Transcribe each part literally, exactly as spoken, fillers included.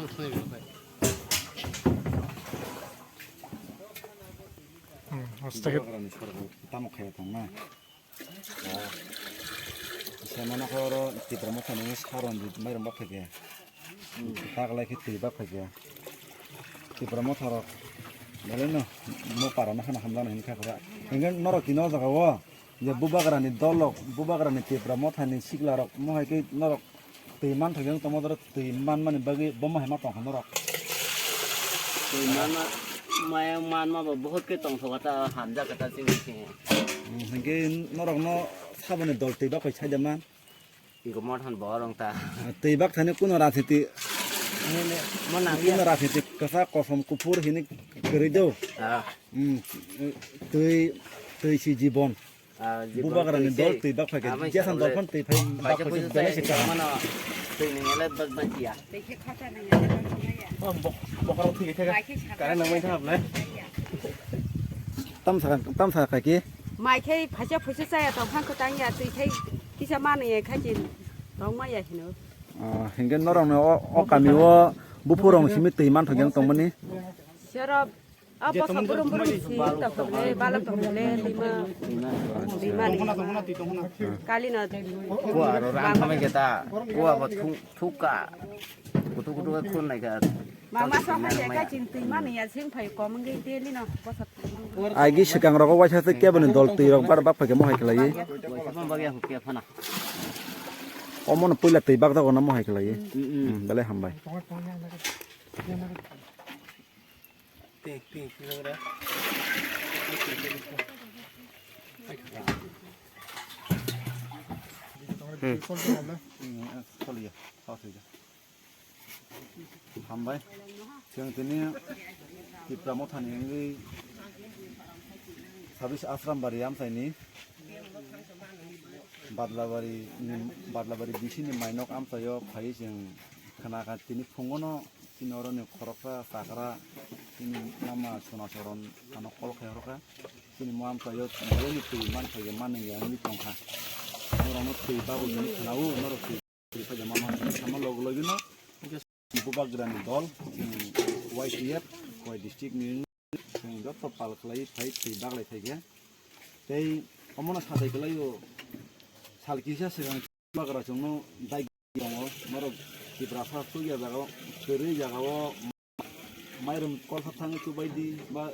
Hmm, hasta ke. Tamo khaya tong na. Semana koro Tipra Motha ni saron di mai rong bak phai khe. Taklai khe twi bak phai khe. Tipra Motha rok belai no mo para no khana hamjak no hin kha khara. Hingke norok tini o jaga o je bubagra ni dol rok, bubagra ni Tipra Motha ni sikla rok mo hai khe norok twi man thok yang tongma doro twi man mani bagwi bo ma hai ma tong kha norok. Twi man ma, maya man ma bo bohot khe tong thok ta hamjak ta chini chini. Hmm, hingke norok no saboni dol twi bak phai sai de man. Iko mothan borong ta. Twi bak thani kuno rajniti, Nini, mo nang kuno ya. Rajniti kwchak kosom kuphur hini kwrwi do. Ah. Hmm, twi, twi si jibon. Ah, jibon bubagrani twi dol si. Twi bak phai khe. Amai jesan sa dol phan twi phai bak phai khe puisa belai sai, se kaham. Mano twi ni ngale bak bak ya. Oh, bok-, bokarok thwi khe. Kare nang mai thap le. Tam sa, tam sa kha ki? Mai khai phaisa phuisa chaya tong phan kwtang ya, twi khai kisa mani ya khai chin tong ma ya hino. Ah, hingke norok no o, o kami o buphurong simi twi man thok yang tong mani. Sero, a bosa burum burum si tong le, balok tong le, lima, lima ni. Kali na. Ko aro ram khamai khe ta, ko abo thung, thuka. Kutu kutu khun nai kha. Mama sa phai ya ka chin twi mani ya sing phai kom ngi daily no bosa. Agi swkang rogo waisa se kebo ni dol twi rok bar bak phai khe mohai khlai. Waisa ma bagya hukya phana. Omo no puila twi bak jago na mohai khlai. Mm, mm. Hmm, belai hambai. Twi, twi, twi, twi. Hmm. Hmm, eh, sorry ya. Oh, sorry ya. Hambai. Chwng tini Tipra Mothani wngwi sabis Asrambari amchaini Badlabari ni, Badlabari bisini mainok amchaio phaiwi chwng khna kha tini phungono chini oroni khoroksa chakra chini mama Sonasoron ano call khai horkha chini mo amchaio belai ni twi man phaiya manwi ya wngwi tongkha norokno twi babu hwnwi khna-o norok twi. Twi paida mama sama log logino, hingke bubagrani dol, chwng Y T F, Khowai district ni, chwng joto pal khlai phai twi baglai phaikhe. Tei omono satai kwlaio, sal kisa swkang bubagra chwngno dai tongo, norok Tiprasa chukya jagao, kwrwi jagao, mairum kolthap thangwi chubaidi ba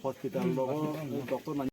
hospital rogo doctor nai